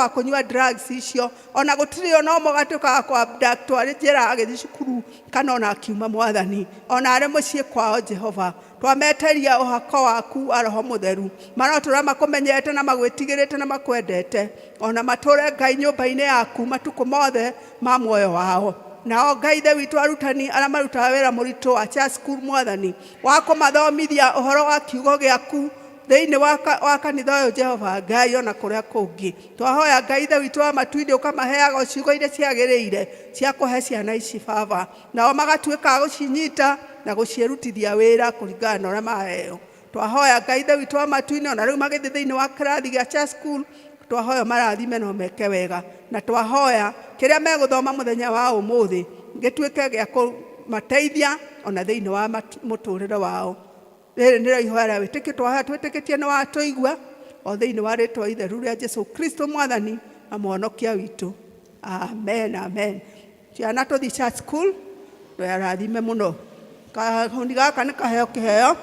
wa kũnyua drugs icio. Ona gũtirĩ ona ũmwe ũgatuĩka wa kũ abduct arĩ njĩra agĩthiĩ cukuru kana ona akiuma Mwathani. Ona arĩ mũciĩ kwao Jehova. Twameteria ũhako waku wa Roho Mũtheru. Marotũra makũmenyete na magwĩtigĩrĩte na makwendete. Ona matũre Ngai nyũmba-inĩ yaku matukũ mothe ma muoyo wao. Nao Ngai Ithe witũ arutani arĩa marutaga wĩra mũritũ wa Church School Mwathani, wa kũmathomithia ũhoro wa kiugo gĩaku thĩinĩ wa, wa kanitha ũyũ Jehova Ngai ona kũrĩa kũngĩ. Twahoya Ngai Ithe witũ wa matu-inĩ ũkamaheaga o ciugo iria ciagĩrĩire cia kũhe ciana ici Baba. Nao magatuĩka a gũcinyita na gũciĩrutithia wĩra kũringana na ũrĩa maheo. Twahoya Ngai Ithe witũ wa matu-inĩ ona rĩu magĩthiĩ thĩinĩ wa kĩrathi gĩa Church School, twahoya ũmarathime na ũmeke wega. Na twahoya kĩrĩa megũthoma mũthenya wa ũmũthĩ gĩtuĩke gĩa kũmateithia ona thĩinĩ wa mũtũrĩre wao. Rĩrĩ nĩrĩo ihoya rĩa wĩtĩkio twahoya twĩtĩkĩtie nĩ watũigua o thĩinĩ wa rĩtwa itheru rĩa Jesu Kristo Mwathani na Mũhonokia witũ. Amen, amen. Ciana tũthiĩ church school, ndũyarathime mũno. Kahuni gaka nĩ kaheo kĩheo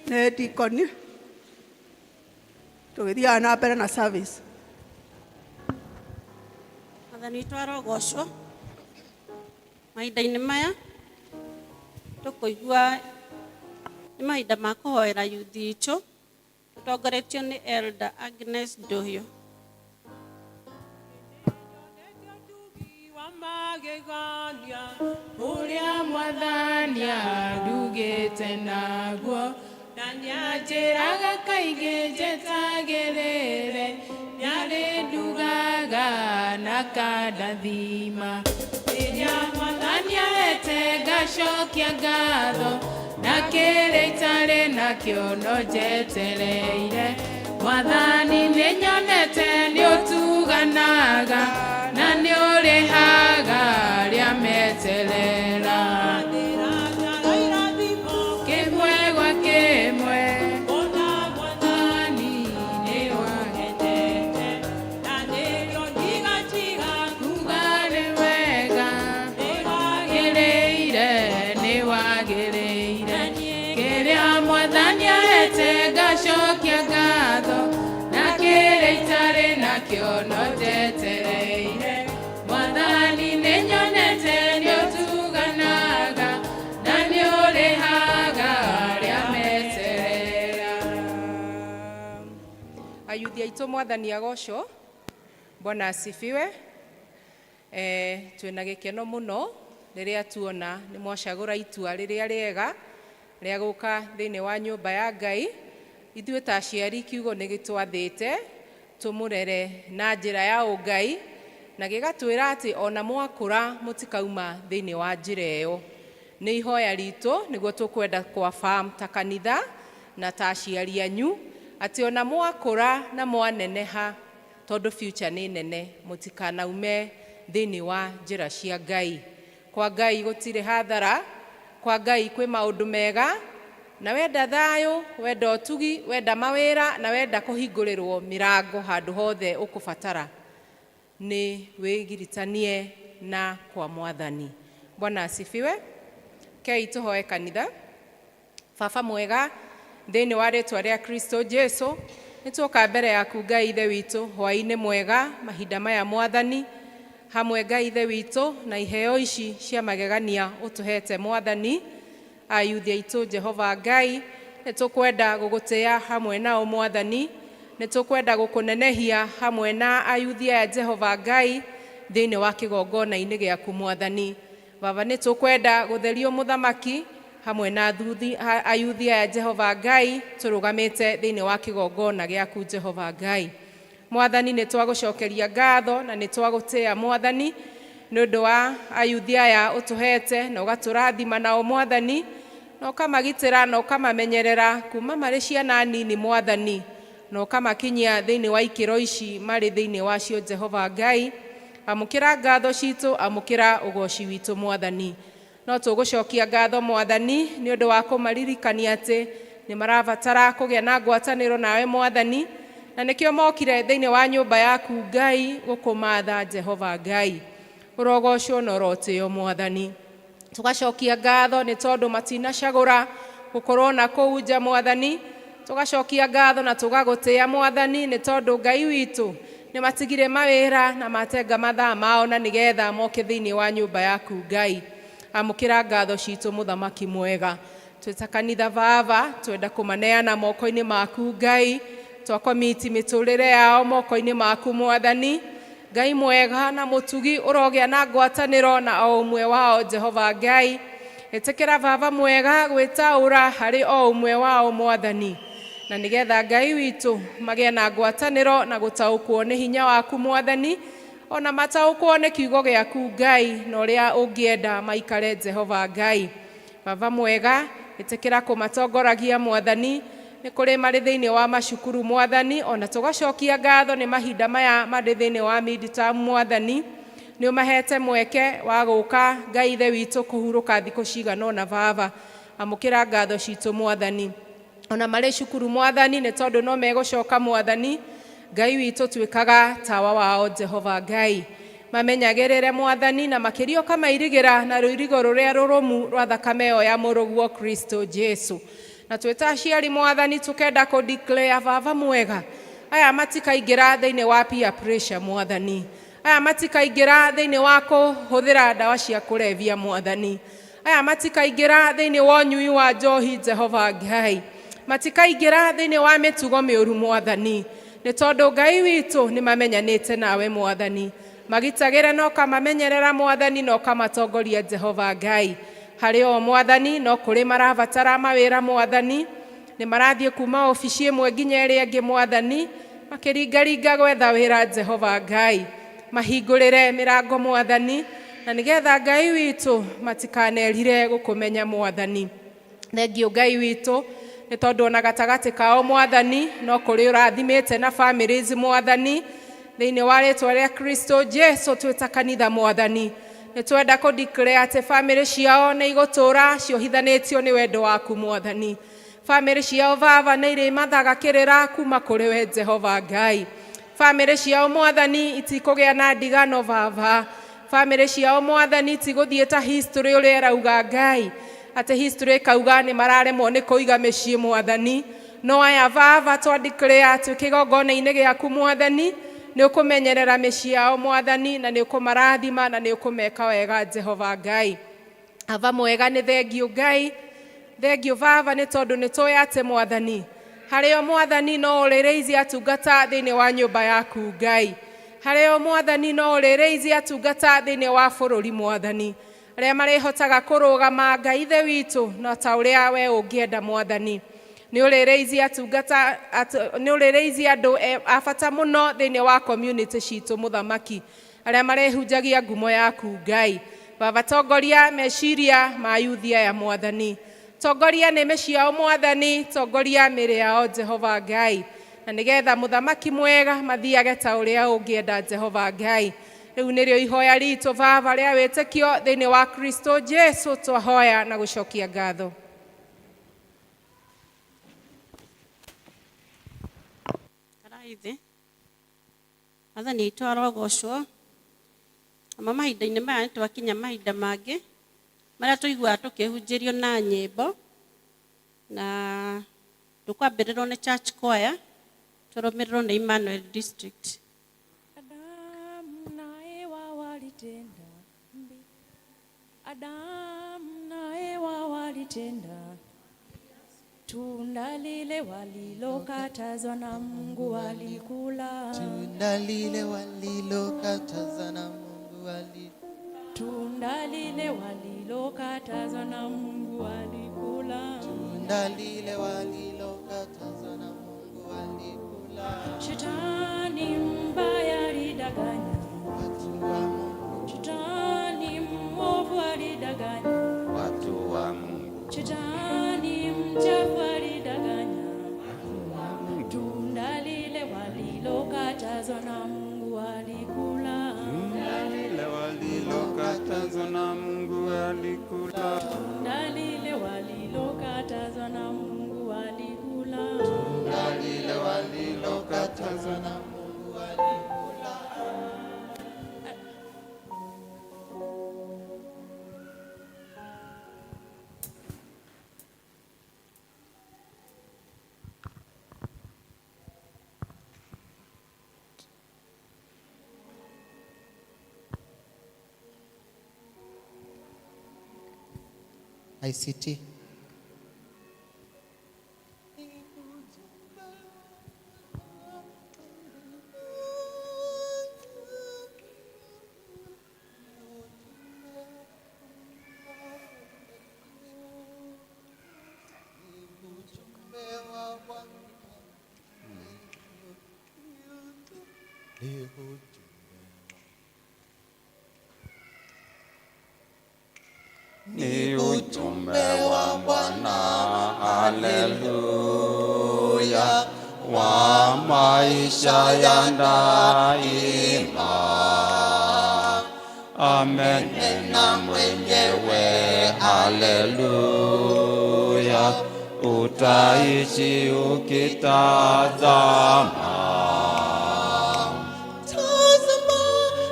nĩ dikoni. Tũgĩthiaga na mbere na service. Mwathani witũ arogocwo. Mahinda-inĩ maya tũkũigua nĩ mahinda ma kũhoera yuthi itũ tũtongoretio nĩ Elder Agnes Ndũhiũ. Ũrĩa Mwathani andugĩte naguo, na nĩanjĩraga kaingĩ njetagĩrĩre, nĩarĩndugaga na akandathima. Rĩrĩa Mwathani ahete ngacokia ngatho, na kĩrĩa itarĩ nakĩo no njetereire. Mwathani nĩnyonete nĩũtuganaga, na nĩũrĩhaga arĩa meterera. Kĩmwe gwa kĩmwe, Mwathani nĩwangendete, kuga nĩ wega, nĩwagĩrĩire, nĩwagĩrĩire. Kĩrĩa Mwathani ahete ngacokia ngatho, na kĩrĩa itarĩ nakĩo no njetereire. Mwathani nĩnyonete nĩũtuganaga, na nĩũrĩhaga arĩa meterera. Ayuthi aitũ Mwathani agocwo. Bwana asifiwe. Eh, twĩna gĩkeno mũno rĩrĩa tuona nĩ mwacagũra itua rĩrĩa rĩega rĩa gũka thĩinĩ wa nyũmba ya Ngai. Ithuĩ ta aciari kiugo nĩ gĩtwathĩte tũmũrere na njĩra ya ũngai na gĩgatwĩra atĩ ona mwakũra mũtikauma thĩinĩ wa njĩra ĩyo. Nĩ ihoya ritũ nĩguo tũkwenda kwa farm ta kanitha na ta aciari anyu atĩ ona mwakũra na mwaneneha tondũ future nĩ nene mũtikanaume thĩinĩ wa njĩra cia Ngai. Kwa Ngai gũtirĩ hathara, kwa Ngai kwĩ maũndũ mega, na wenda thayũ, wenda ũtugi, wenda mawĩra na wenda kũhingũrĩrwo mĩrango handũ hothe ũkũbatara, nĩ wĩgiritanie na kwa Mwathani. Bwana asifiwe. Kei tũhoe kanitha. Baba mwega, thĩinĩ wa rĩtwa rĩa Kristo Jesu, nĩ tuoka mbere yaku Ngai Ithe witũ hwaĩ-inĩ mwega mahinda maya Mwathani, hamwe Ngai Ithe witũ na iheo ici cia magegania ũtũhete Mwathani, ayuthi aitũ Jehova Ngai, nĩ tũkwenda gũgũtĩa hamwe nao Mwathani, nĩ tũkwenda gũkũnenehia hamwe na ayuthi aya Jehova Ngai, thĩinĩ wa kĩgongona-inĩ gĩaku Mwathani. Baba, nĩ tũkwenda gũtherio mũthamaki hamwe na athuthi, ayuthi aya Jehova Ngai, tũrũgamĩte thĩinĩ wa kĩgongona gĩaku Jehova Ngai. Mwathani, nĩ twagũcokeria ngatho na nĩ twagũtĩa Mwathani nĩ ũndũ wa ayuthi aya ũtũhete na ũgatũrathima nao Mwathani, na ũkamagitĩra na ũkamamenyerera kuma marĩ ciana nini Mwathani, na ũkamakinyia thĩinĩ wa ikĩro ici marĩ thĩinĩ wacio Jehova Ngai. Amũkĩra ngatho citũ, amũkĩra ũgoci witũ Mwathani. No tũgũcokia ngatho Mwathani nĩ ũndũ wa kũmaririkania atĩ nĩ marabatara kũgĩa na ngwatanĩro nawe Mwathani, na nĩkĩo mokire thĩinĩ wa nyũmba yaku Ngai gũkũmatha Jehova Ngai. Ũrogocwo na ũrotĩo Mwathani. Tũgacokia ngatho nĩ tondũ matinacagũra gũkorwo na kũu nja Mwathani. Tũgacokia ngatho na tũgagũtĩa Mwathani nĩ tondũ Ngai witũ Nĩ matigire mawĩra na matenga mathaa mao na nĩgetha moke thĩinĩ wa nyũmba yaku Ngai. Amũkĩra ngatho citũ mũthamaki mwega. Twĩta kanitha baba, twenda kũmaneana moko-inĩ maku Ngai. Twakomiti mĩtũrĩre yao moko-inĩ maku Mwathani. Ngai mwega na mũtugi ũrogĩa na ngwatanĩro na o ũmwe wao Jehova Ngai. Ĩtĩkĩra baba mwega gwĩtaũra harĩ o ũmwe wao Mwathani. Na nĩgetha Ngai witũ magĩe na ngwatanĩro na gũtaũkwo nĩ hinya waku Mwathani, ona mataũkwo nĩ kiugo gĩaku Ngai na ũrĩa ũngĩenda maikare Jehova Ngai. Baba mwega, ĩtĩkĩra kũmatongoragia Mwathani, nĩ kũrĩ marĩ thĩinĩ wa macukuru Mwathani, ona tũgacokia ngatho nĩ mahinda maya marĩ thĩinĩ wa midterm Mwathani. Nĩ ũmahete mweke wa gũka Ngai ithe witũ kũhurũka thikũ cigana ũna baba. Amũkĩra ngatho citũ Mwathani. Ona marĩ cukuru Mwathani, nĩ tondũ no megũcoka Mwathani, Ngai witũ tuĩkaga tawa wao Jehova Ngai. Mamenyagĩrĩre Mwathani na makĩria ũkamairigĩra na rũirigo rũrĩa rũrũmu rwa thakame ĩyo ya mũrũguo Kristo Jesu. Na twĩta aciari Mwathani tũkenda kũ declare baba mwega, aya matikaingĩra thĩinĩ wa peer pressure Mwathani. Aya matikaingĩra thĩinĩ wa kũhũthĩra ndawa cia kũrebia Mwathani. Aya matikaingĩra thĩinĩ wa ũnyui wa njohi Jehova Ngai. Matikaingĩra thĩinĩ wa mĩtugo mĩũru Mwathani. Nĩ tondũ Ngai witũ nĩ mamenyanĩte nawe Mwathani. Magitagĩre na ũkamamenyerera Mwathani na ũkamatongoria Jehova Ngai. Harĩ o Mwathani no kũrĩ marabatara mawĩra Mwathani. Nĩ marathiĩ kuma obici ĩmwe nginya ĩrĩa ĩngĩ Mwathani, makĩringaringa gwetha wĩra Jehova Ngai. Mahingũrĩre mĩrango Mwathani, na nĩgetha Ngai witũ matikanerire gũkũmenya Mwathani. Thengiũ Ngai witũ, nĩ tondũ ona gatagatĩ kao Mwathani no kũrĩ ũrathimĩte na families Mwathani. Thĩinĩ wa rĩtwa rĩa Kristo Jesu twĩta kanitha Mwathani, nĩ twenda kũ declare atĩ famĩlĩ ciao nĩ igũtũũra ciohithanĩtio nĩ wendo waku Mwathani. Famĩlĩ ciao baba nĩ irĩmathaga kĩrĩra kuma kũrĩ we Jehova Ngai. Famĩlĩ ciao Mwathani itikũgĩa na ndigano baba. Famĩlĩ ciao Mwathani itigũthiĩ ta history ũrĩa ĩrauga Ngai, atĩ history ĩkauga nĩ mararemwo nĩ kũiga mĩciĩ Mwathani. No aya baba twa declare atĩ kĩgongona-inĩ gĩaku Mwathani nĩ ũkũmenyerera mĩciĩ yao Mwathani, na nĩ ũkũmarathima na nĩ ũkũmeka wega Jehova Ngai. Aba mwega nĩ thengiũ Ngai, thengiũ baba nĩ tondũ nĩ tũĩ atĩ Mwathani harĩ o Mwathani no ũrĩrĩirie atungata thĩinĩ wa nyũmba yaku Ngai. Harĩ o Mwathani no ũrĩrĩirie atungata thĩinĩ wa bũrũri Mwathani, arĩa marĩhotaga kũrũgama Ngai ithe witũ no ta ũrĩa we ũngĩenda Mwathani. Nĩ ũrĩrĩirie atungata, nĩ ũrĩrĩirie andũ a bata mũno thĩinĩ wa community citũ mũthamaki, arĩa marĩhunjagia ngumo yaku Ngai. Baba tongoria meciria ma yuthi aya Mwathani, tongoria nĩmĩ ciao Mwathani, tongoria mĩrĩ yao Jehova Ngai, na nĩgetha mũthamaki mwega mathiage ta ũrĩa ũngĩenda Jehova Ngai. Rĩu nĩrĩo ihoya ritũ baba rĩa wĩtĩkio thĩinĩ wa Kristo Jesu twahoya na gũcokia ngatho. Karaithi Mwathani witũ arogocwo. Ama mahinda-inĩ maya nĩ twakinya mahinda mangĩ marĩa tũiguaga tũkĩhunjĩrio na nyĩmbo, na tũkwambĩrĩrwo nĩ church choir, tũrũmĩrĩrwo nĩ Emmanuel District. Adamu na Ewa walitenda dhambi. Adamu na Ewa walitenda tunda lile walilokatazwa na Mungu walikula. Tunda lile walilokatazwa na Mungu walikula. Tunda lile walilokatazwa na Mungu walikula. Tunda lile walilokatazwa na Mungu walikula. Shetani mbaya alidanganya. Watu wa Mungu. Shetani mwovu alidanganya. Watu wa Mungu. Shetani mchafu alidanganya. Tunda lile walilokatazwa na Mungu walikula. Tunda lile walilokatazwa na Mungu walikula. Tunda lile walilokatazwa na Mungu walikula. Tunda lile walilokatazwa na Mungu ICT. Ni ujumbe wa Bwana, haleluya, wa maisha ya daima. Amenena mwenyewe, haleluya, utaishi ukitazama.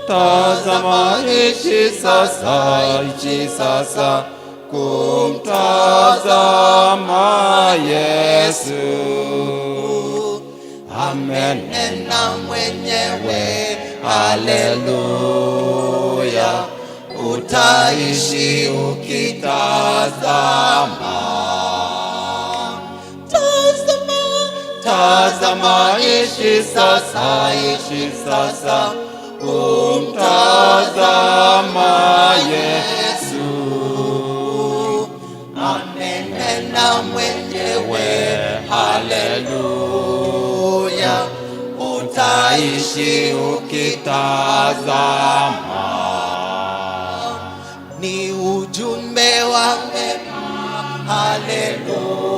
Tazama, ishi sasa, ishi sasa, kumtazama Yesu. Amenena mwenyewe, haleluya, utaishi ukitazama. Tazama, tazama, ishi sasa, ishi sasa, kumtazama Yesu. Amenena mwenyewe, haleluya, utaishi ukitazama. Ni ujumbe wa mema, haleluya,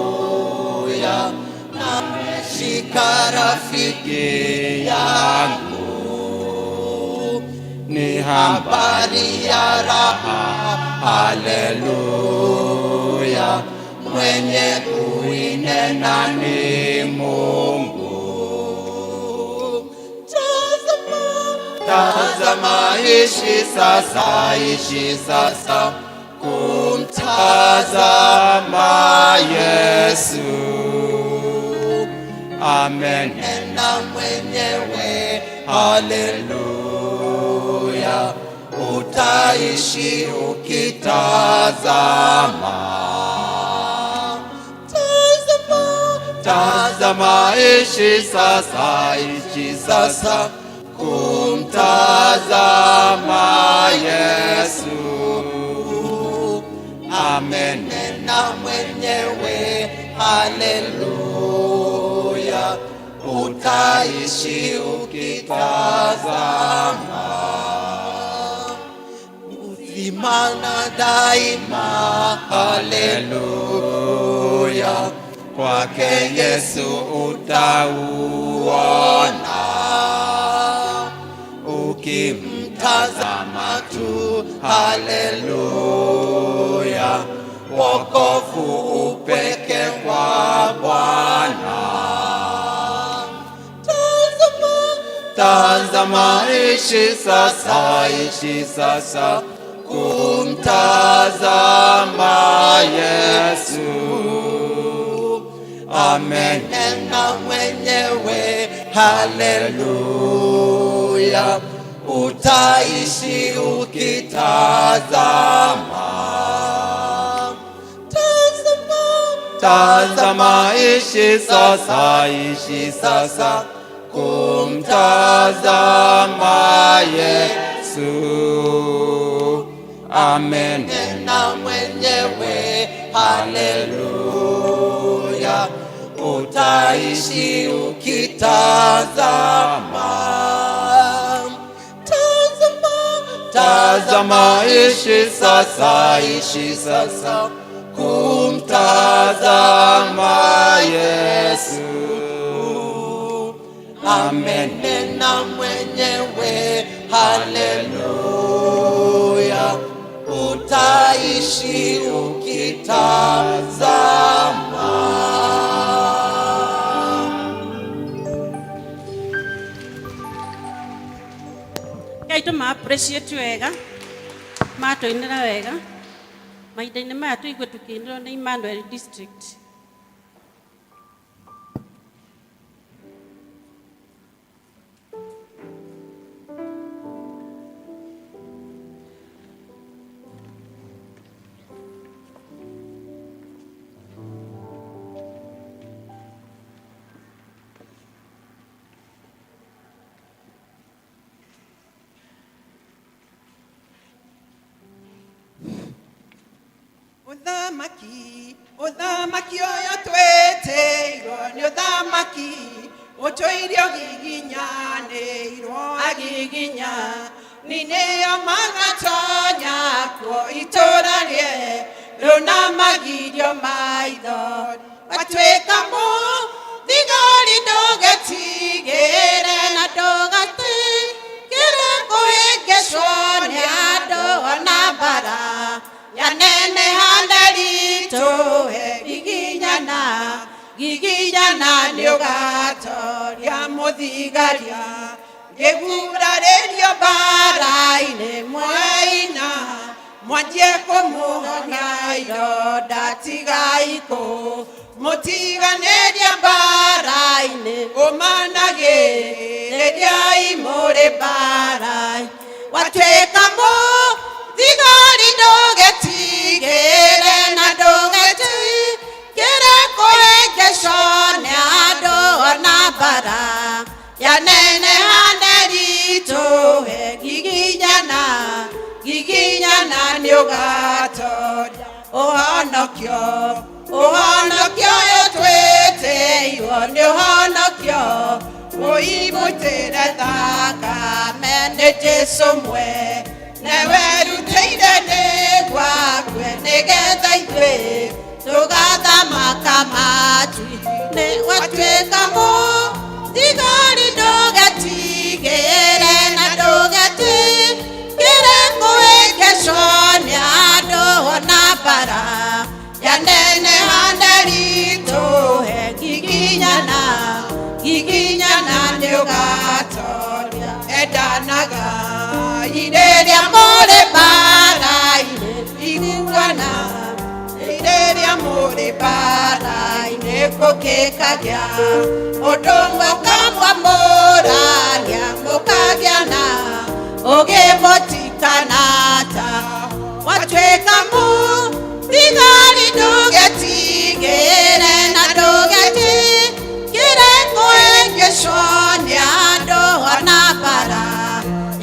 na shika rafiki yangu ni habari ya raha, haleluya, mwenye kuinena ni Mungu. Tazama, Tazama, ishi sasa, ishi sasa, kumtazama Yesu. Amen. Nena mwenyewe, haleluya, utaishi ukitazama. Tazama, Tazama, ishi sasa, ishi sasa, kumtazama Yesu. Amen. Nena mwenyewe, haleluya, utaishi ukitazama. Uzima na daima, haleluya, kwake Yesu utauona, ukimtazama tu, haleluya, wokovu upeke kwa Bwana. Tazama, Tazama, ishi sasa, ishi sasa, kumtazama Yesu. Amen. Nena mwenyewe, haleluya, utaishi ukitazama. Tazama, Tazama, ishi sasa, ishi sasa, kumtazama Yesu. Amen. Nena mwenyewe, haleluya, utaishi ukitazama. Tazama, Tazama, ishi sasa, ishi sasa, kumtazama Yesu. Amen. Nena mwenyewe, haleluya, utaishi ukitazama. Ngai tũma appreciate wega, matũinĩra wega. Mahinda-inĩ maya tũigue tũkĩinĩrwo nĩ Emmanuel District. Ũthamaki, ũthamaki ũyũ twĩtĩirwo nĩ ũthamaki ũtũirio giginyanĩirwo agiginya ninĩo magatonya kuo itũra rĩerũ na magirio maitho watuĩka mũthigari ndũgetigĩre na ndũgatigĩre kũhĩngĩcwo nĩ andũ ona mbara yanene handaritũhe giginyana giginyana nĩ ũgatoria mũthigaria ngĩgurarĩrio mbara-inĩ mwaina mwanjie kũmũhonia ironda tigai kũ mũtiganĩria mbara-inĩ ũmanagĩrĩriai mũrĩ mbara-inĩ watuĩka mũthigari ndũgetigĩre na ndũgetigĩre kũhĩngĩcwo nĩ andũ ona mbara yanene handeritũhe giginyana giginyana nĩ ũgatoria ũhonokio ũhonokio ũyũ twĩtĩirwo nĩ ũhonokio ũimũtĩre thakame nĩ Jesũ mwe newerutĩire nĩgwakwe nĩgetha ithuĩ tũgathamaka matu-inĩ watuĩka mũthigari ndũgetigĩre na ndũgetigĩre kũhĩngĩcwo nĩ andũ ona mbara yanene handeritũhe giginyana giginyana nĩ ũgatoria endanaga irĩrĩa mũrĩ mbara-inĩ iguana irĩrĩa mũrĩ mbara-inĩ gũkĩkagĩa ũndũ mũkamwamũrania mũkagĩa na ũgĩ mũtikanata watuĩka mũthigari ndũgetigĩre na ndũgetigĩre kũhĩngĩcwo nĩ andũ ona mbara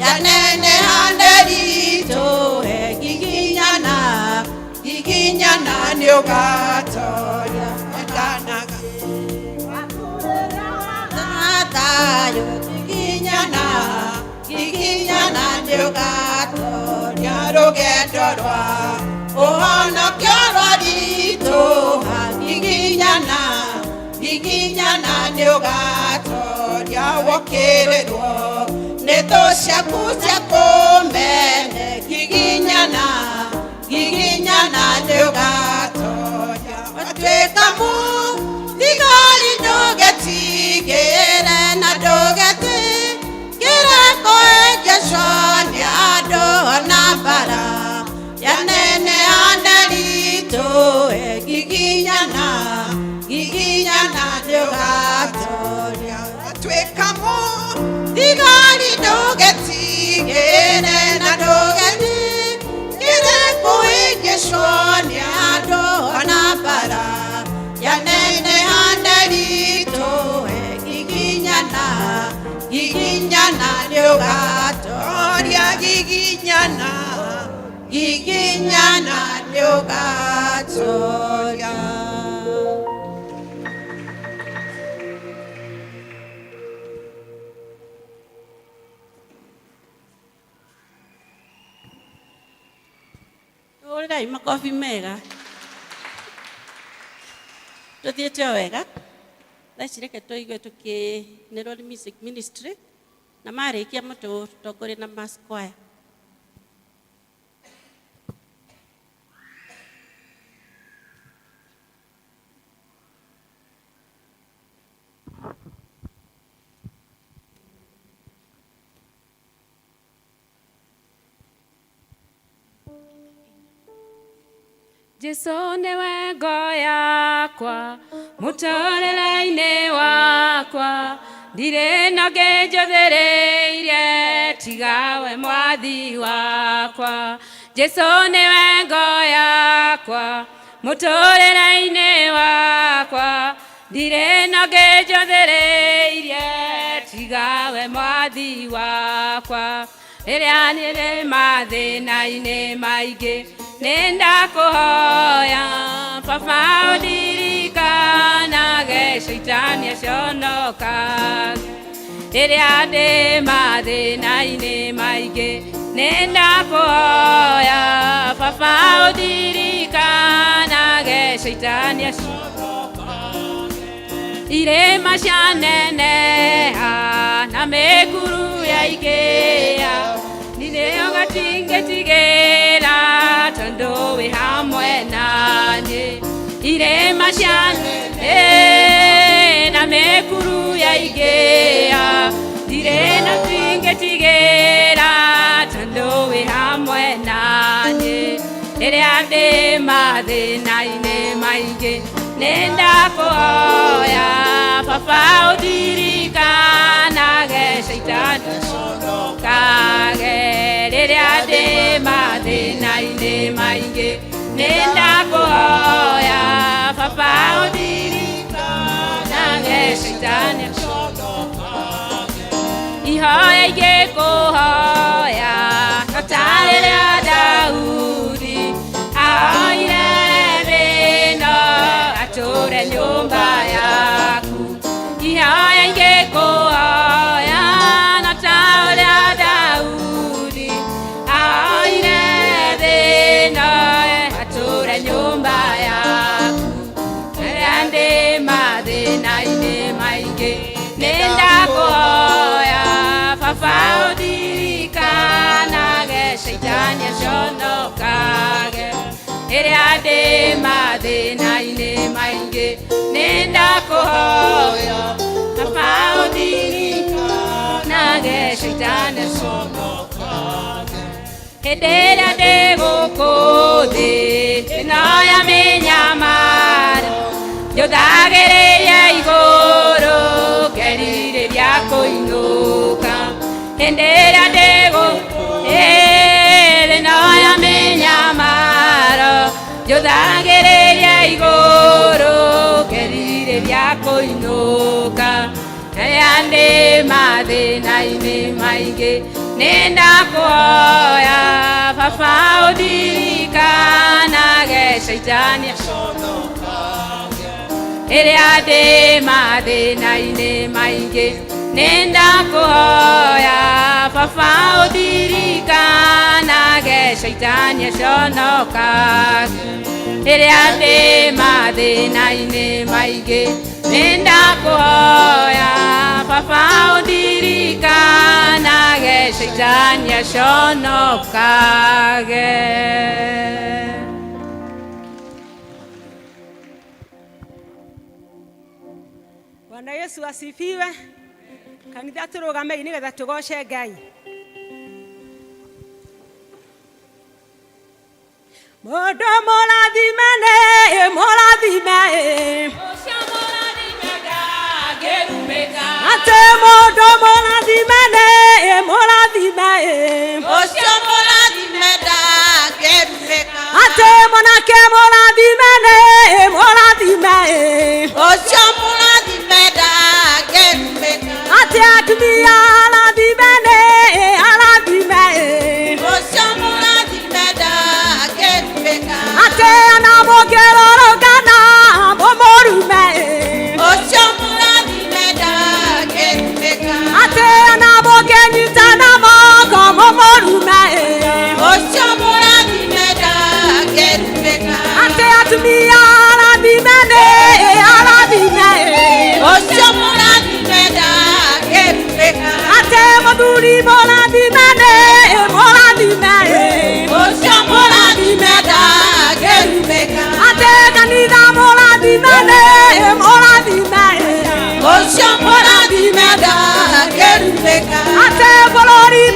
yanene handeritũhe giginyana giginyana nĩ ũgatoria endanaga thayũ giginyana giginyana nĩ ũgatoria rũgendo rwa ũhonokio rwaritũha giginyana giginyana nĩ ũgatoria wokĩrĩrwo nĩ thũ ciaku cia kũmene giginyana giginyana nĩ ũgatoria watuĩka mũthigari ndũgetigĩre na ndũgetigĩre kũhĩngĩcwo nĩ andũ ona mbara yanene handeritũhe giginyana giginyana nĩ ũgatoria watuĩka mũthigari ndũgetigĩre na ndũgetigĩre kũhĩngĩcwo nĩ andũ ona mbara yanene handeritũhe giginyana giginyana nĩ ũgatoria giginyana giginyana nĩ ũgatoria. Hũrĩrai makobi mega tũthiĩte o wega thaa ici reke tũigue tũkĩnĩrwo nĩ music ministry na marĩkia mũtũtongorie na mass choir. Jesu nĩwe ngo yakwa mũtũrĩre-inĩ wakwa ndirĩ na ũngĩ njũthĩrĩirie tiga we mwathi wakwa. Jesu nĩwe ngo yakwa mũtũrĩre-inĩ wakwa ndirĩ na ũngĩ njũthĩrĩirie tiga we mwathi wakwa. Rĩrĩa nĩrĩ mathĩna-inĩ maingĩ Nĩndakũhoya baba ũndirikanage caitani aconokage rĩrĩa ndĩ mathĩna-inĩ maingĩ. Nĩndakũhoya baba ũndirikanage caitani aconokage. Irĩma cianeneha na mĩkuru yaingĩha, nĩrĩo gatingĩtigĩra tondũ wĩ hamwe naniĩ. Irĩma cianeneha na mĩkuru yaingĩha, ndirĩ na tingĩtigĩra tondũ wĩ hamwe naniĩ. Rĩrĩa ndĩ mathĩna-inĩ maingĩ, nĩndakũhoya baba ũndirikanage caitani aconokage. Rĩrĩa ndĩ mathĩna-inĩ maingĩ, nĩndakũhoya baba ũndirikanage caitani aconokage. Ihoya ingĩkũhoya no ta rĩrĩa Daudi ahoire thĩno atũre nyũmba yaku. Ihoya ingĩkũhoya no ta ũrĩa Daudi ahoire thĩno atũre nyũmba yaku. Rĩrĩa ndĩ mathĩna-inĩ maingĩ, nĩndakũhoya baba ũndirikanage caitani aconokage. Rĩrĩa ndĩ mathĩna-inĩ maingĩ, nĩndakũhoya baba ũndirikanage caitani aconokage. Hĩndĩ ĩrĩa ndĩ gũkũ thĩ ĩno ya mĩnyamaro, njũthagĩrĩrie igũrũ ngerirĩria kũinũka. Hĩndĩ ĩrĩa ndĩ gũkũ ĩno ya mĩnyamaro, njũthagĩrĩrie igũrũ ngerirĩria kũinũka. Rĩrĩa ndĩ mathĩna-inĩ maingĩ, nĩndakũhoya baba ũndirikanage caitani aconokage. Rĩrĩa ndĩ mathĩna-inĩ maingĩ, nĩndakũhoya baba ũndirikanage caitani aconokage. Rĩrĩa ndĩ mathĩna-inĩ maingĩ, nĩndakũhoya baba ũndirikanage caitani aconokage. Bwana Yesu asifiwe. Kanitha tũrũgamei nĩgetha tũgoce Ngai. Mũndũ mũrathime nĩ mũrathime, Ũcio mũrathime ndangĩrumĩka. Atĩ mũndũ mũrathime nĩ mũrathime, Ũcio mũrathime ndangĩrumĩka. Atĩ mwanake mũrathime nĩ mũrathime, Ũcio mũrathime ndangĩrumĩka. Atĩ atumia arathime nĩ arathime, Ũcio mũrathime ndangĩrumĩka. Atĩ ona mũngĩrũrũngana mũmũrume, Ũcio mũrathime ndangĩrumĩka. Atĩ ona mũngĩnyitana moko mũmũrume, Ũcio mũrathime ndangĩrumĩka. Atĩ atumia arathime nĩ arathime, Ũcio mũrathime ndangĩrumĩka. Atĩ mũthuri mũrathime nĩ mũrathime, Ũcio mũrathime ndangĩrumĩka. Atĩ kanitha mũrathime nĩ mũrathime, Ũcio mũrathime ndangĩrumĩka.